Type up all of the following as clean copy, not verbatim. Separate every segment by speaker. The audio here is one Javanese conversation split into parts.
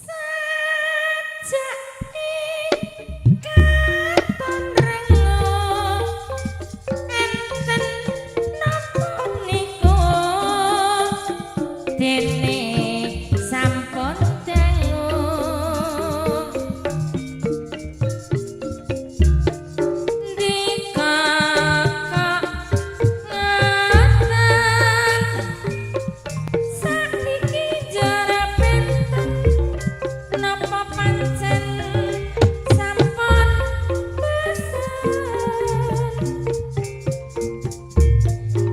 Speaker 1: Sajake katon renguh, enten napa niku, dene sampun dangu. Ndika kok ngaten, sakniki jare benten, napa pancen sampun bosen?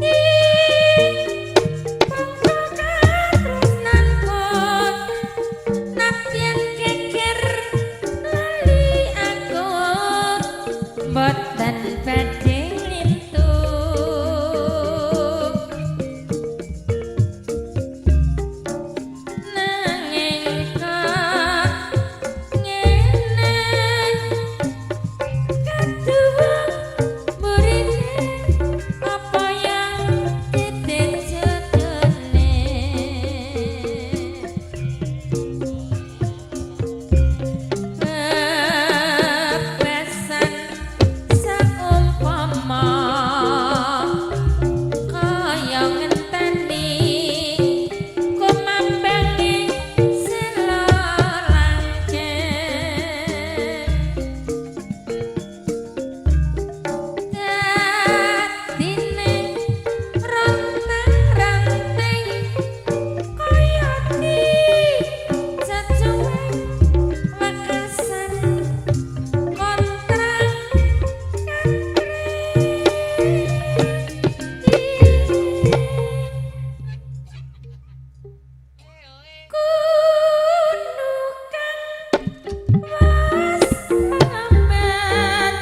Speaker 1: Ih, monggo katresnanku, nadyan geger lali aku, mboten badhe nglintu. Nanging kok ngene, kaduwe mburine, apa yang titik jodone? Bebesan saumpama kaya ngenteni kumambange sela langgeng, dadine rontang-ranting kaya dicecuweng wekasan kontrang kantri. Kunu kang wis ngambar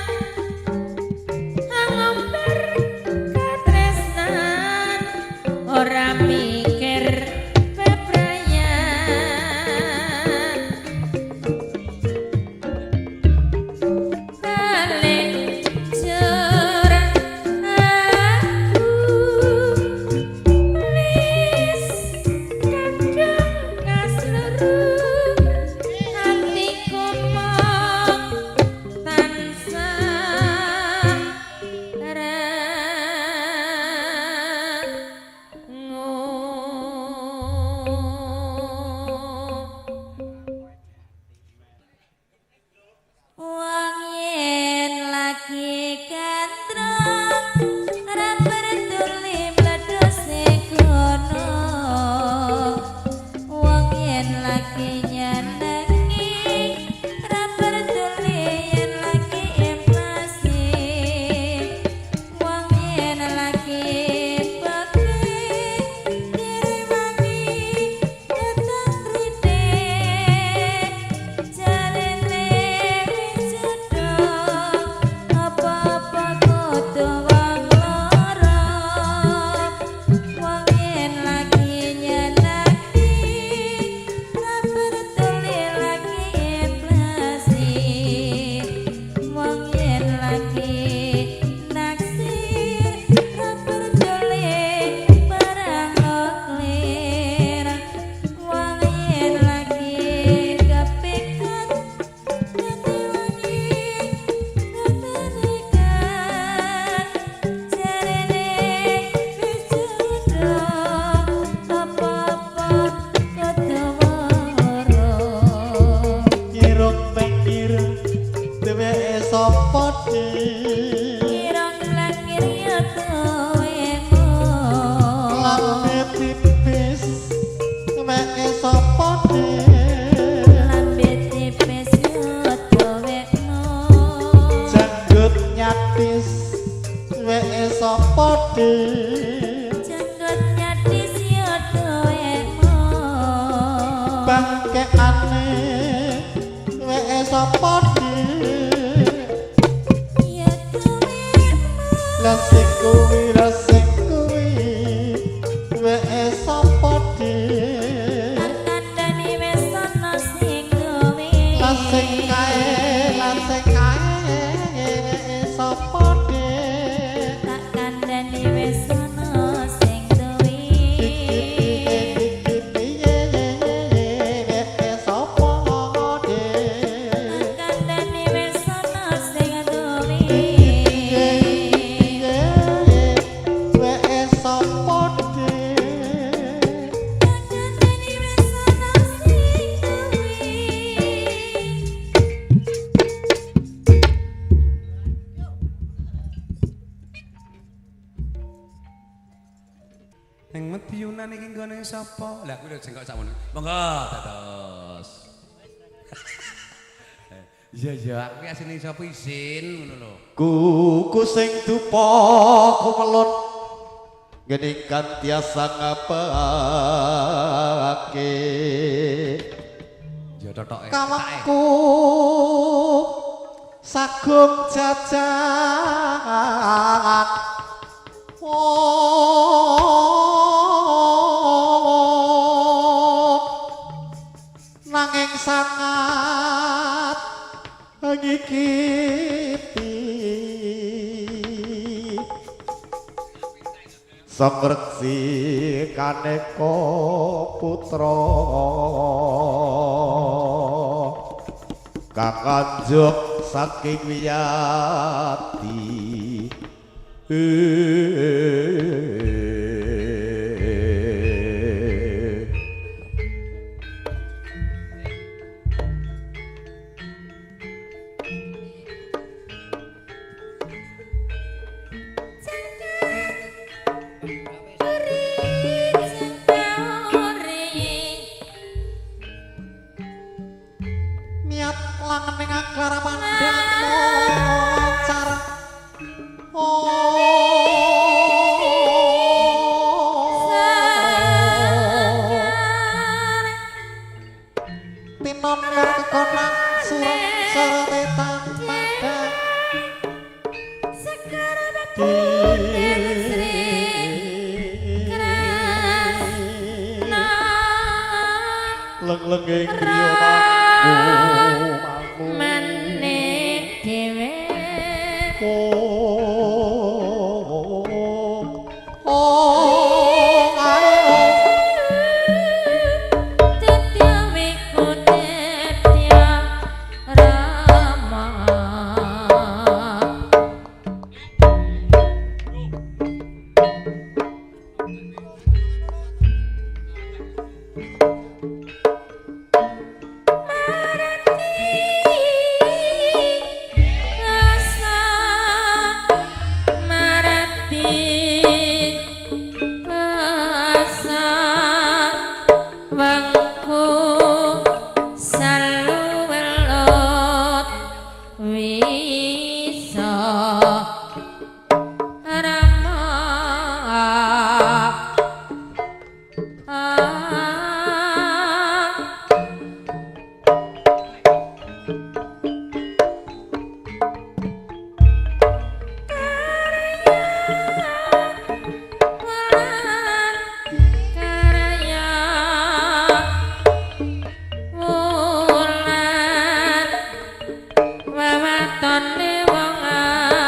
Speaker 1: ngomber katresnan, ora mikir bebrayan. Balik jur aku wis kadung kasluru, atiku mung tansah renguh. Wong yen lagi gandrung ora peduli mledose kono. Wong yen lagi nyenengi ora peduli yen lagi inflasi. Wong yen lagi peke direwangi datang rite, jarene wis jodoh, apa-apa kudu wong loro. Wong yen lagi nyenengi ora peduli lagi inflasi. Wong yen lagi naksir ora peduli barang nuklir. Wong yen lagi kepikat ganti wangi ketarikan, jarene wis jodoh, apa-apa kudu wong loro.
Speaker 2: Irung pengir dheweke sapa, Dik?
Speaker 1: Irung blangir ya tuwekmu.
Speaker 2: Lambe tipis dheweke sapa, Dik?
Speaker 1: Lambe tipis ya tuwekmu.
Speaker 2: Janggut nyatis dheweke sapa, Dik?
Speaker 1: Janggut nyatis ya tuwekmu.
Speaker 2: Bangkekane dheweke sapa, Dik?
Speaker 1: Ya tuwekmu.
Speaker 2: Lah sing kuwi, lah sing kuwi dheweke sapa, Dik?
Speaker 1: Tak kandhani wis ana sing duwe.
Speaker 2: Lah sing kae, lah sing kae sapa, Dik?
Speaker 1: Tak kandhani wis ana sing duwe.
Speaker 2: Iki piye, iki piye, dheweke sapa?
Speaker 3: nggone sapa? Lah kuwi lho jengkok sakmono. Monggo dados. Iya iya, aku ki asline sapa isin ngono lho.
Speaker 2: Kuku sing dupa kumelun ngene kan tiasa ngapake.
Speaker 3: Ya totoke.
Speaker 2: Kawakku sagung jajan. Oh, nanging sangat ngikipi sang reksi kaneka putra kang anjuk saking wiyati. Miat langening aklara pandang lancar. Oh, tinon lur kekonang surat seretan padang. Leng-lenging griya mangu mangu.
Speaker 1: Manik dhewe.
Speaker 2: Oh, oh, ae.
Speaker 1: Tetya wiku tetya rama. Marati rasa wangku saluwelut wisa rama. Karya wulan wewatone wong awula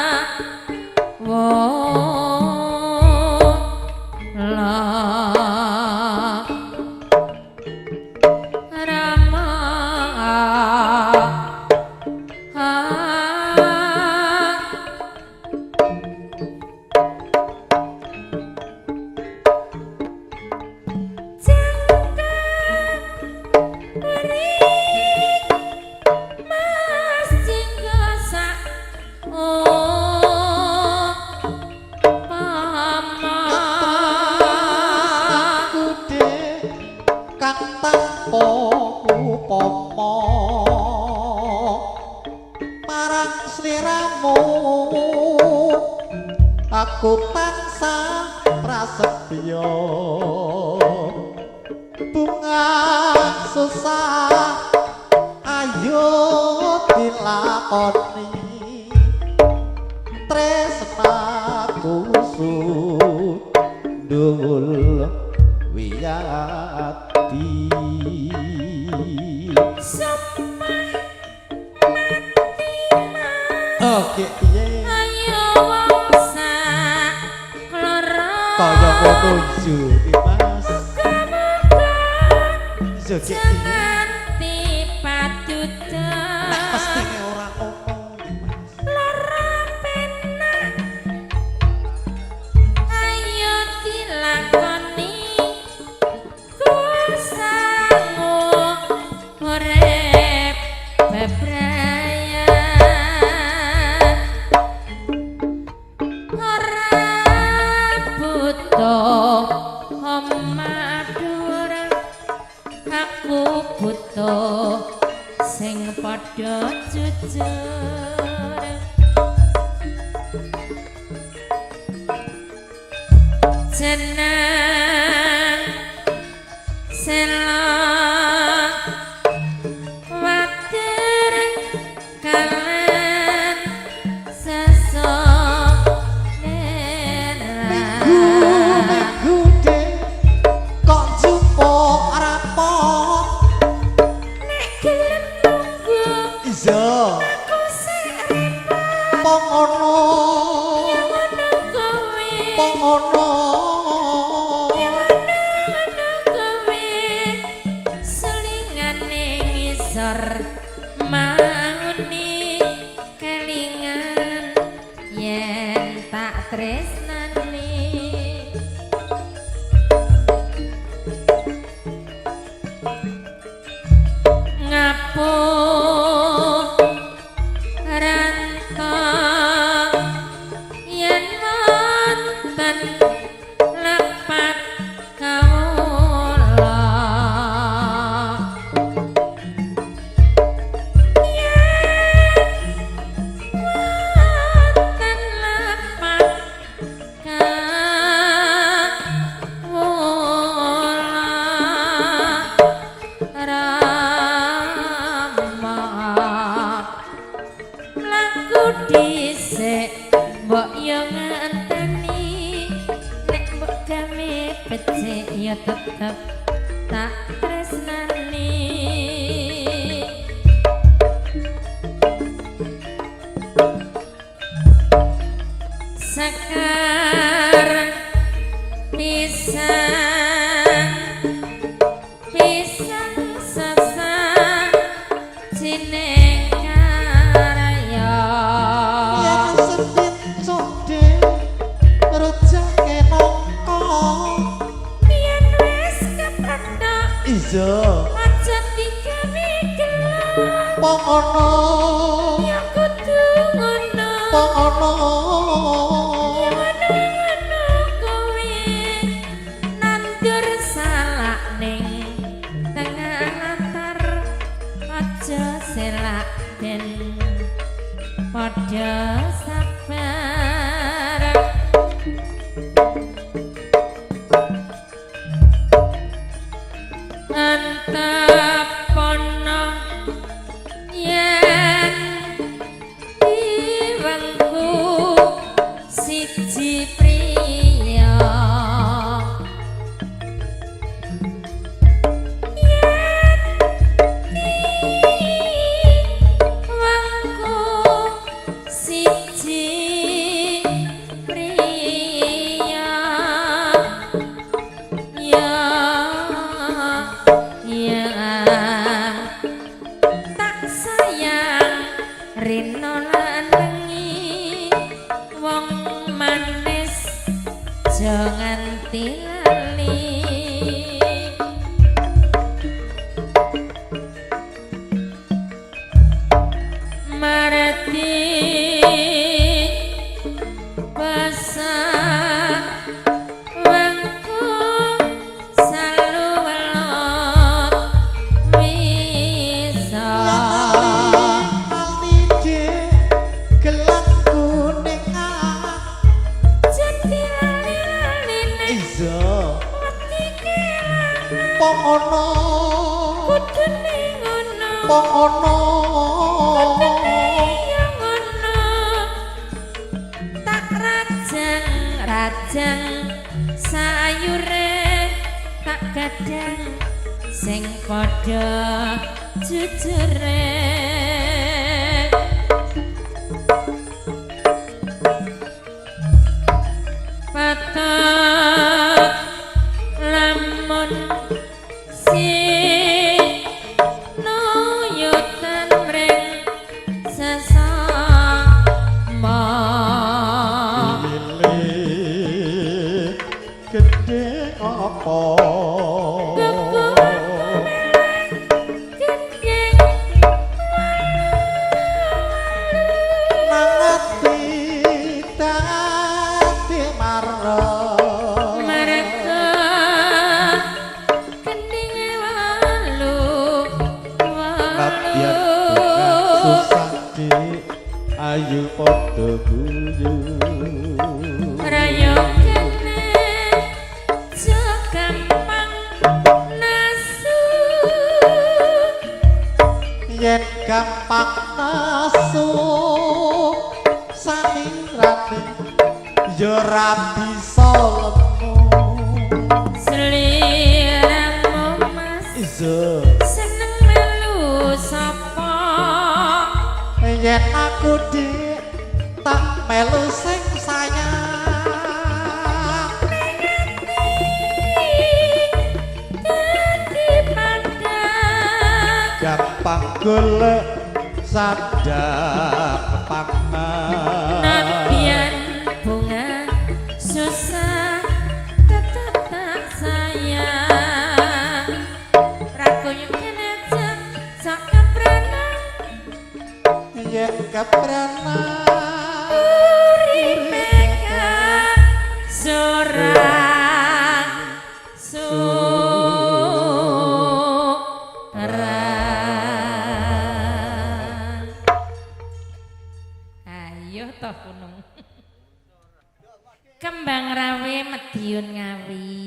Speaker 1: rama. Mas jingga sak upama.
Speaker 2: Aku dek kang tanpa upama marang sliramu aku tansah prasetya. Bunga susah ayo dilakoni tresnaku sundul wiyati.
Speaker 1: Sumpah mati mas.
Speaker 2: Oke piye?
Speaker 1: Ayo wong sak kloro.
Speaker 2: Kaya ngono yo Mas.
Speaker 1: Muga-muga
Speaker 2: Yo ki piye?
Speaker 1: jangan dipatutan.
Speaker 2: Nek mestine ora ngono Mas.
Speaker 1: Lara penak ayo dilakoni ku sangu urip bebrayan ora butuh omah. Aku butuh sing padha jujur. Jeneng selok water kalen sesok
Speaker 2: Minggu minggu dek kok jupuk rapot.
Speaker 1: Nek gelem nunggu
Speaker 2: Iya.
Speaker 1: aku sik repot.
Speaker 2: Po ngono.
Speaker 1: Ngono kowe.
Speaker 2: Po ngono.
Speaker 1: Ngono kowe selingane ngisor mauni kelingan yen tak tresnani. Ngapuh rantau yen wonten lepat kawula, yen wonten lepat kawula, Rama mlaku dhisik mbok yo ngenteni, nek mbok gawe becik ya tetep tak tresnani. Sekar pisang pisang sesah jeneng karya.
Speaker 2: Yen sempit codhe rujake nangka.
Speaker 1: Yen wis kepethuk
Speaker 2: Iya.
Speaker 1: aja digawe gelo.
Speaker 2: Po ngono.
Speaker 1: Ya kudu ngono.
Speaker 2: Po ngono.
Speaker 1: Ngono ngono kowe nandur salak ning tengah latar, aja selak ben padha sabar. Antapono yen diwengku siji priya, yen diwengku siji priya, ya ya tak sayang rino lan wengi, wong manis aja nganti lali. Marati pasang wangku saluwelot wisa.
Speaker 2: Ali dek gelang kuning.
Speaker 1: Jadi lali-lali nek
Speaker 2: Iya.
Speaker 1: wedi kelangan.
Speaker 2: Po ngono.
Speaker 1: Kudune ngono.
Speaker 2: Po ngono.
Speaker 1: Kudune ya ngono, tak rajang rajang sayure tak gadang sing padha jujure. Patat lamun si nuyutan mring sesama.
Speaker 2: Lele gedhe apa?
Speaker 1: Gendeng.
Speaker 2: Ayo padha guyu.
Speaker 1: Rayo kene aja gampang nesu.
Speaker 2: Yen gampang nesu samirane ya ora bisa lemu.
Speaker 1: Sliramu, Mas,
Speaker 2: Iya.
Speaker 1: seneng melu sapa?
Speaker 2: Yen aku, Dik, tak melu sing sayang.
Speaker 1: Dadi padang.
Speaker 2: Gampang golek sandang pangan.
Speaker 1: Nadyan bunga susah tetep tak sayang. Rakunya kene sak keprana.
Speaker 2: Yen keprana
Speaker 1: Uripe surang surang. Ayo toh, Punung. Kembang Rawe, Mediun, Ngawi.